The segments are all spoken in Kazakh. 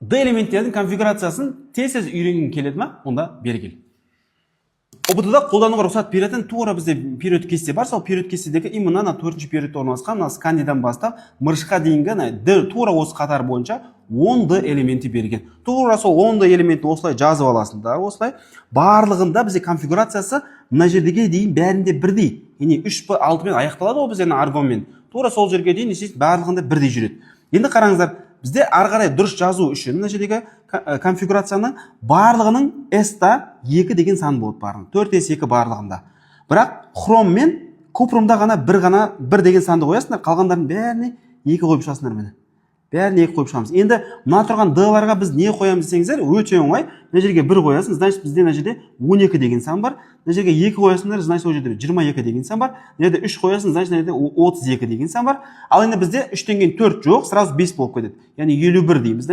Д элементтердің конфигурациясын тез тез үйренгің келеді ма? Онда бері кел. ҰБТ да қолдануға рұқсат беретін тура бізде период кесте бар. Сол период кестедегі именно ана төртінші периодта орналасқан мына скандийдан бастап мырышқа дейінгі ана Д, тура осы қатар бойынша 10 Д элементі берген. Тура сол 10 Д элементін осылай жазып аласың да, осылай барлығында бізде конфигурациясы мына жердеге дейін бәрінде бірдей, яғни 3 п 6-мен аяқталады ғой бізде ана аргонмен. Тура сол жерге дейін не істейсің, барлығында бірдей жүреді. Енді қараңыздар, бізде ары қарай дұрыс жазу үшін мына жердегі конфигурацияны барлығының S-та 2 деген сан болады, барлығының 4 S 2 барлығында. Бірақ хром мен купрумда ғана бір ғана бір деген санды қоясыңдар, қалғандарының бәріне 2 қойып шығасыңдар. Міне, бәріне 2 қойып шығамыз. Енді мына тұрған D-ларға біз не қоямыз десеңіздер, өте оңай. Мына жерге бір қоясың, значит, бізде мына жерде 12 деген сан бар. Мына жерге 2 қоясыңдар, значит, ол жерде 22 деген сан бар. Мына жерде 3 қоясың, значит, мына жерде 32 деген сан бар. Ал енді бізде 3-тен кейін 4 жоқ, сразу 5 болып кетеді, яғни 51 дейміз.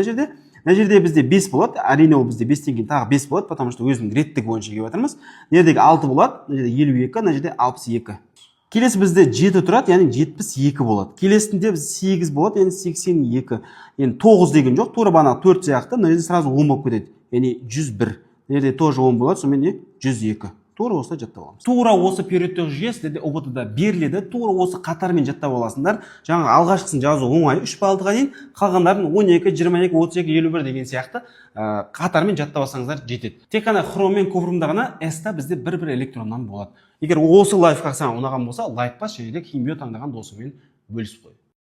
Мына жерде бізде 5 болады, әрине, ол бізде 5-тен кейін тағы 5 болады, потому что өзінің реттігі бойынша келіп жатырмыз. Мына жердегі 6 болады, мына жерде 52, мына жерде 62. Келесі бізде 7 тұрады, яғни 72 болады. Келесінде біз 8 болады, яғни 82. Енді 9 деген жоқ, тура бағанағы 4 сияқты мына жерде сразу 10 болып кетеді, яғни 101. Мына жерде тоже 10 болады, сонымен не, 102. Тура осылай жаттап аламыз. Тура осы периодтық жүйе сіздерде ҰБТ да беріледі. Тура осы қатармен жаттап аласыңдар. Жаңағы алғашқысын жазу оңай, 3 п 6-ға дейін, қалғандарын 12, 22, 32, 51 деген сияқты қатармен жаттап алсаңыздар жетеді. Тек қана хром мен купрумда ғана S-та бізде бір бір электроннан болады. Егер осы лайфхак саған ұнаған болса, лайк бас және де химбио таңдаған досыңмен бөлісіп қой.